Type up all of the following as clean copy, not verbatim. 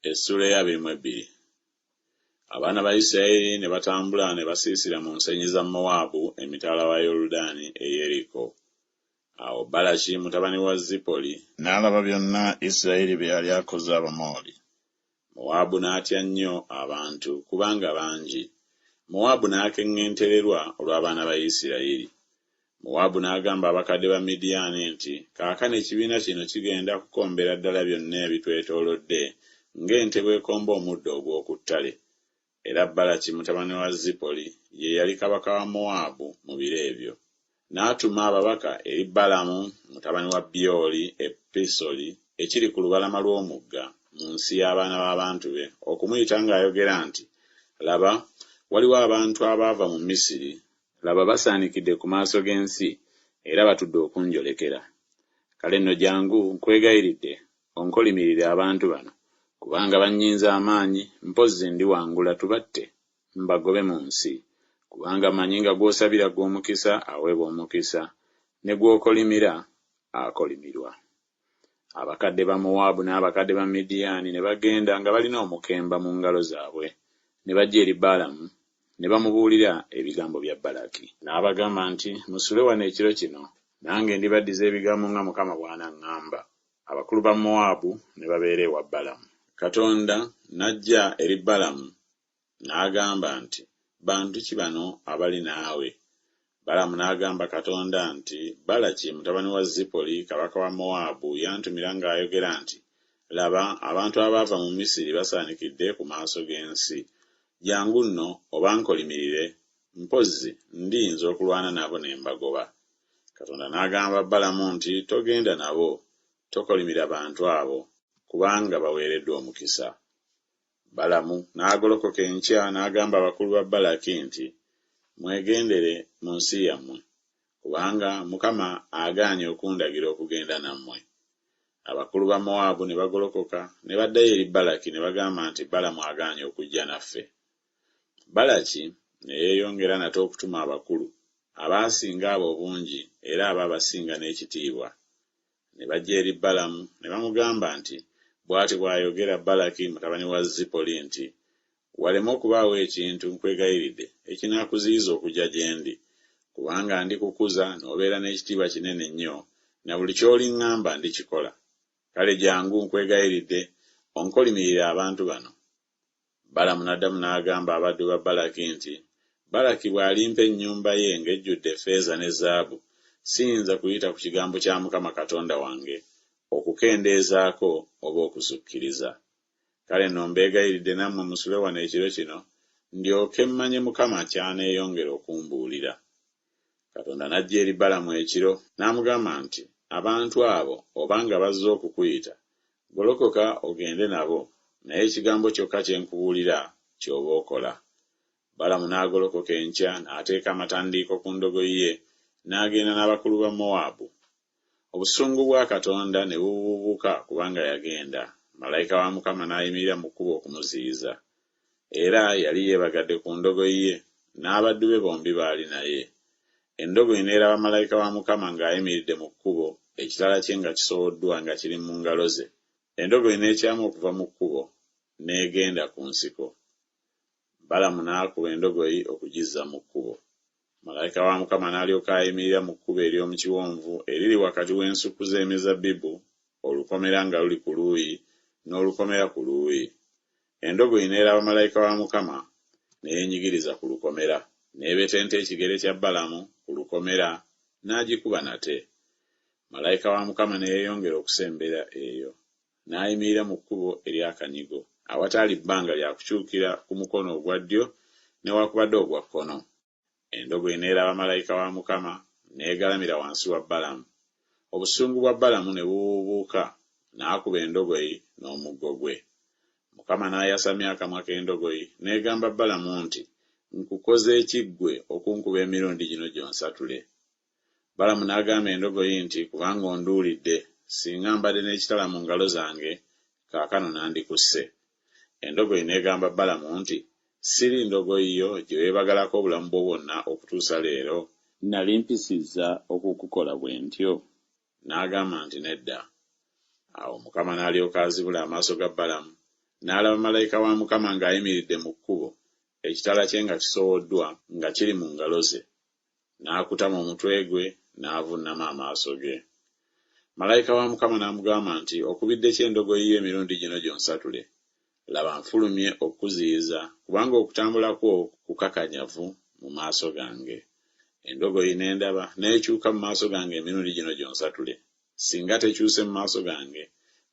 Essuula ey'abiri mu ebbiri. Abaana ba Isirayiri ne batambula ne basiisira mu nsenyi za Mowaabu emitala wa Yoludaani e Yeriko. Awo Balaki mutabani wa Zipoli n'alaba byonna Isirayiri bye yali akoze Abamoli. Mowaabu n'atya nnyo abantu, kubanga bangi. Mowaabu n'akeŋŋentererwa olw'abaana ba Isirayiri. Mowaabu n'agamba abakadde ba Midiyaani nti, Kaakano ekibiina kino kigenda kukombera ddala byonna ebitwetoolodde ng'ente bw'ekomba omuddo ogw'oku ttale. Era Balaki mutabani wa Zipoli ye yali kabaka wa Mowaabu mu biro ebyo. N'atuma ababaka eri Balamu mutabani wa Byoli e Pisoli ekiri ku lubalama lw'omugga mu nsi y'abaana b'abantu be, okumuyita ng'ayogera nti, Laba, waliwo abantu abaava mu Misiri, Laba, basaanikidde ku maaso g'ensi, era batudde okunjolekera. Kale nno jjangu, nkwegayiridde, onkolimirire abantu bano, kubanga bannyinze amaanyi, mpozzi ndiwangula tubatte, mbagobe mu nsi. Kubanga mmanyi nga gw'osabira ggwe omukisa aweebwa omukisa, ne gw'okolimira akolimirwa. Abakadde ba Mowaabu n'abakadde ba Midiyaani ne bagenda nga balina omukemba mu ngalo zaabwe, ne bajja eri Balamu ne bamubuulira ebigambo bya Balaki. N'abagamba nti, Musule wano ekiro kino, nange ndibaddiza ebigambo nga Mukama bw'anaŋŋamba. Abakulu ba Mowaabu ne babeera ewa Balamu. Katonda n'ajja eri Balamu n'agamba nti, Bantu ki bano abali naawe? Balamu n'agamba Katonda nti, Balaki mutabani wa Zipoli kabaka wa Mowaabu yantumira ng'ayogera nti, Laba, abantu abaava mu Misiri basaanikidde ku maaso g'ensi. Jjangu nno obankolimirire, mpozzi ndiyinza okulwana nabo ne mbagoba. Katonda n'agamba Balamu nti, Togenda nabo, tokolimira bantu abo, kubanga baweereddwa omukisa. Balamu n'agolokoka enkya n'agamba abakulu ba Balaki nti, Mwegendere mu nsi yammwe, kubanga Mukama agaanye okundagira okugenda nammwe. Abakulu ba Mowaabu ne bagolokoka ne baddayo eri Balaki ne bagamba nti, Balamu agaanye okujja naffe. Balaki ne yeeyongera nate okutuma abakulu, abaasinga abo obungi era abaabasinga n'ekitiibwa. Ne bajja eri Balamu ne bamugamba nti, Bw'ati bw'ayogera Balaki mutabani wa Zipoli nti, Waleme okubaawo ekintu, nkwegayiridde, ekinaakuziyiza okujja gye ndi, kubanga ndikukuza n'obeera n'ekitiibwa kinene nnyo, na buli ky'oliŋŋamba ndikikola. Kale jjangu, nkwegayiridde, onkolimirire abantu bano. Balamu n'addamu n'agamba abaddu ba Balaki nti, Balaki bw'alimpa ennyumba ye ng'ejjudde effeeza ne zaabu, siyinza kuyita ku kigambo kya Mukama Katonda wange, okukendeezaako oba okusukkiriza. Kale nno mbeegayiridde nammwe musule wano ekiro kino, ndyoke mmanye Mukama ky'aneeyongera okumbuulira. Katonda n'ajja eri Balamu ekiro, n'amugamba nti, Abantu abo oba nga bazze okukuyita, golokoka ogende nabo, naye ekigambo kyokka kye nkubuulira ky'oba okola. Balamu n'agolokoka enkya n'ateeka amatandiiko ku ndogoyi ye, n'agenda n'abakulu ba Mowaabu. Obusungu bwa Katonda ne bubuubuuka kubanga yagenda, malayika wa Mukama n'ayimirira mu kkubo okumuziyiza. Era yali yeebagadde ku ndogoyi ye, n'abaddu be bombi baali naye. Endogoyi n'eraba malayika wa Mukama ng'ayimiridde mu kkubo, ekitala kye nga kisowoddwa nga kiri mu ngalo ze. Endogoyi n'ekyama okuva mu kkubo, n'egenda ku nsiko. Balamu n'akuba endogoyi okugizza mu kkubo. Malayika wa Mukama n'alyoka ayimirira mu kkubo ery'omu kiwonvu eriri wakati w'ensuku z'emizabbibu, olukomera nga luli ku luuyi n'olukomera ku luuyi. Endogoyi n'eraba malayika wa Mukama, ne yeenyigiriza ku lukomera. N'ebetenta ekigere kya Balamu ku lukomera, n'agikuba nate. Malayika wa Mukama ne yeeyongera okusembera eyo, n'ayimirira mu kkubo ery'akanyigo, awataali bbanga lya kukyukira ku mukono ogwa ddyo newakubadde ogwa kkono. Endogoyi n'eraba malayika wa Mukama, n'egalamira wansi wa Balamu. Obusungu bwa Balamu ne bubuubuuka, n'akuba endogoyi n'omuggo gwe. Mukama n'ayasamya akamwa k'endogoyi, n'egamba Balamu nti, Nkukoze ki ggwe okunkuba emirundi gino gyonsatule? Balamu n'agamba endogoyi nti, Kubanga onduulidde, singa mbadde n'ekitala mu ngalo zange, kaakano nandikusse. Endogoyi n'egamba Balamu nti, Siri ndogoyi yo gye weebagalako obulamu bwo bwonna okutuusa leero? Nnali mpisizza okukukola bwe ntyo? N'agamba nti, Nedda. Awo Mukama n'alyoka azibula amaaso ga Balamu, N'alaba malayika wa Mukama ng'ayimiridde mu kkubo, ekitala kye nga kisowoddwa nga kiri mu ngalo ze. N'akutama omutwe gwe, n'avunnama amaaso ge. Malayika wa Mukama n'amugamba nti, Okubidde ki endogoyi yo emirundi gino gyonsatule? Laba nfulumye okukuziyiza, kubanga okutambula kwo kukakanyavu mu maaso gange. Endogoyi n'endaba, n'ekyuka mu maaso gange emirundi gino gyonsatule. Singa tekyuse mu maaso gange,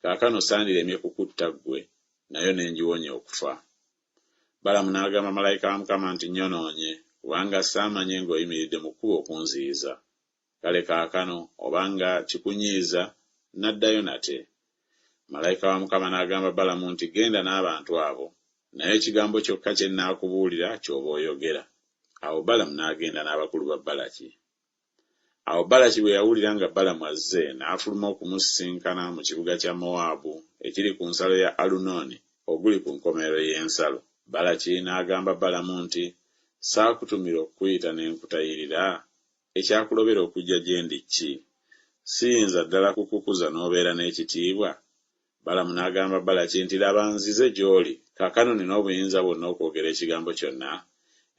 kaakano sandiremye kukutta ggwe, nayo ne ngiwonya okufa. Balamu n'agamba malayika wa Mukama nti, Nnyonoonye, kubanga saamanye ng'oyimiridde mu kkubo okunziyiza. Kale kaakano obanga kikunyiiza, nnaddayo nate. Malayika wa Mukama n'agamba Balamu nti, Genda n'abantu abo, naye ekigambo kyokka kye nnaakubuulira ky'oba oyogera. Awo Balamu n'agenda n'abakulu ba Balaki. Awo Balaki bwe yawulira nga Balamu azze, n'afuluma okumusisinkana mu kibuga kya Mowaabu ekiri ku nsalo ya Alunooni oguli ku nkomerero y'ensalo. Balaki n'agamba Balamu nti, Saakutumira okukuyita ne nkutayirira? Ekyakulobera okujja gye ndi ki? Siyinza ddala kukukuza n'obeera n'ekitiibwa? Balamu n'agamba Balaki nti, Laba, nzize gy'oli, kaakano nnina obuyinza bwonna okwogera ekigambo kyonna?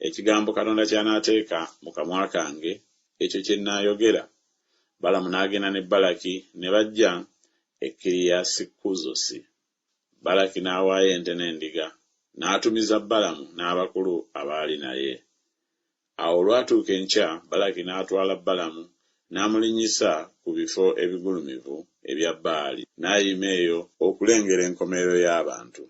Ekigambo Katonda ky'anaateeka mu kamwa kange, ekyo kye nnaayogera. Balamu n'agenda ne Balaki, ne bajja e Kiriyasi-Kuzosi. Balaki n'awaayo ente n'endiga, n'atumiza Balamu n'abakulu abaali naye. Awo olwatuuka enkya Balaki n'atwala Balamu n'amulinnyisa ku bifo ebigulumivu ebya Baali, n'ayima eyo okulengera enkomerero y'abantu.